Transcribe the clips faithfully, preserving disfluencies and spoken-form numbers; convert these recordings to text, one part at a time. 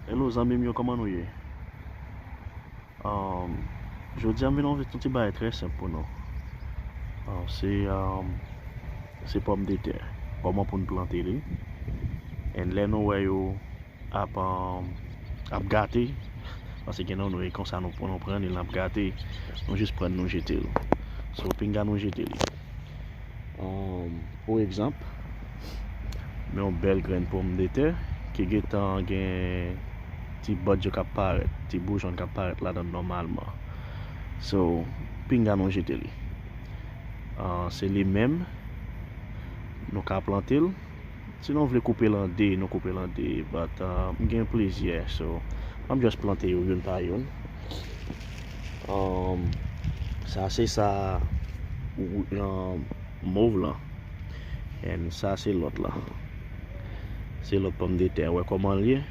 Hello zanmi m yo, kòman nou ye? Um, jodi a m vin avèk yon ti bagay trè senp pou nou. Um, se um, se pòmdetè. Kòman pou n plante li? And lè nou wè yo ap um, ap gate, paske gen nan nou e konsa nou, nou pran li, l ap gate, nou jis pran, nou jete l. So pinga nou jete li. Um, pou egzanp, men yon bèl grenn pòmdetè ki gentan gen ti bòd yo k ap parèt, ti boujon k ap parèt ladan nòmalman. So pinga nou jete li. Uh, se li menm, nou ka plante l. Si nou vle koupe l an de, nou koupe l an de. But uh, m gen plizyè, so m ap just plante yo youn pa youn. Um, sa se sa, um, mov lan. And sa se lòt la. Se lòt pòmdetè. Wè kòman l ye?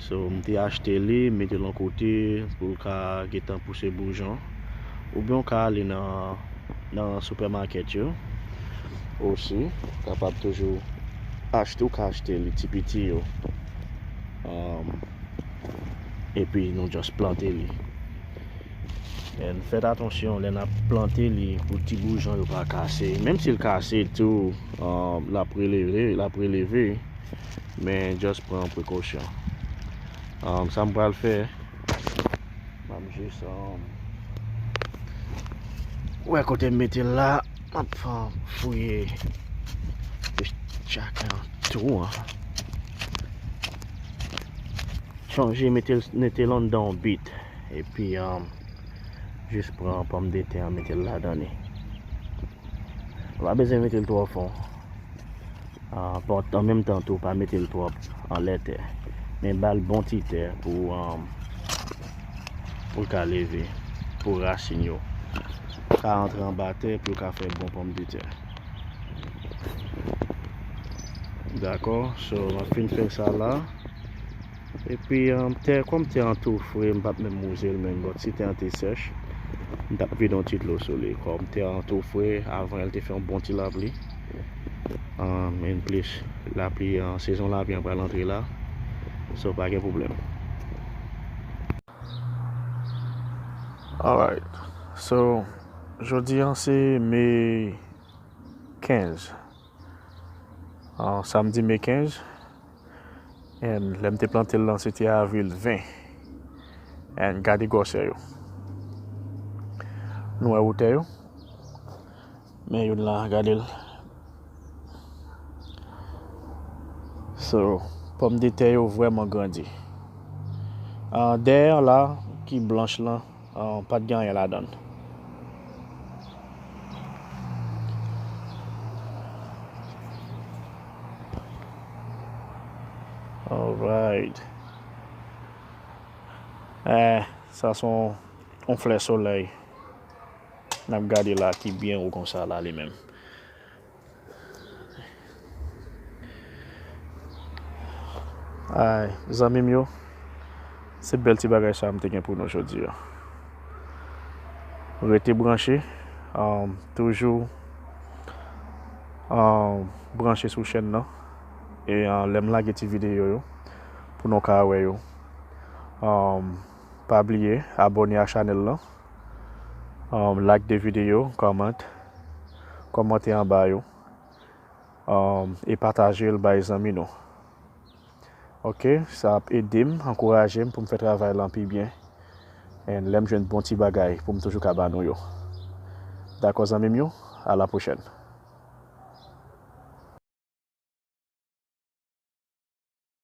So m te achte li, m mete l yon kote pou l ka gentan pouse boujon. Oubyen w ka ale nan nan supermarket yo osi, kapab toujou achte, ou ka achte li ti piti yo. Um, epi nou just plante li. And fèt atansyon lè n ap plante li pou ti boujon yo pa kase. Menm si l kase tou, um, l ap releve, l ap releve. Men just pran prekosyon. Um, sa m pral fè, m ap jis um, wè kote m mete l la, m ap um, fouye chak tou an. Chanje mete l, mete l anndan yon bit. Epi um, jis pran pòmdetè an, mete l ladan li. Ou pa bezwen mete l twò fon. Ah, an menm tan tou, pa mete l twòp anlè tè. Men ba l bon ti tè pou, um, pou l ka leve, pou rasin yo ka antre anba tè, pou l ka fè bon pòmdetè. Dakò? So, m ap fin fè sa la. Epi, um, tè, kòm tè an tou fre, m p ap menm wouze l menm, but si tè an te sèch, m t ap vide yon ti dlo sou li. Kòm tè an tou fre, avan yè l te fè yon bon ti lapli. Um, and plis, lapli an, sezon lapli an pral antre la. So, pa gen pwoblèm. Alright. So, jodi an se me kenz. Ah, samdi me kenz. And lè m te plante l lan, se te avril ven. And gade gwosè yo. Nou wè wotè yo? Men youn la, gade l. So, pòmdetè yo vrèman grandi. Ah, dèyè an la, ki blanch lan, ah, pa t gen anyen ladan l. Alright. Eh, sa se yon, yon flè solèy. N ap gade la ki byen wo konsa la li menm. Ay, zanmi m yo, se bèl ti bagay sa m te gen pou nou jodi a. Rete branche, um, toujou, um, branche sou chèn nan. E, uh, lè m lage ti videyo yo, pou nou ka wè yo. Um, pa bliye abòne a chanèl lan. Um, like de videyo, comment, kòmante anba yo. Um, e pataje l bay zanmi nou. Ok, sa ap ede m, ankouraje m pou m fè travay lan pi byen. And lè m jwenn bon ti bagay pou m toujou ka ba nou yo. Dakò zanmi m yo, a la pwochèn.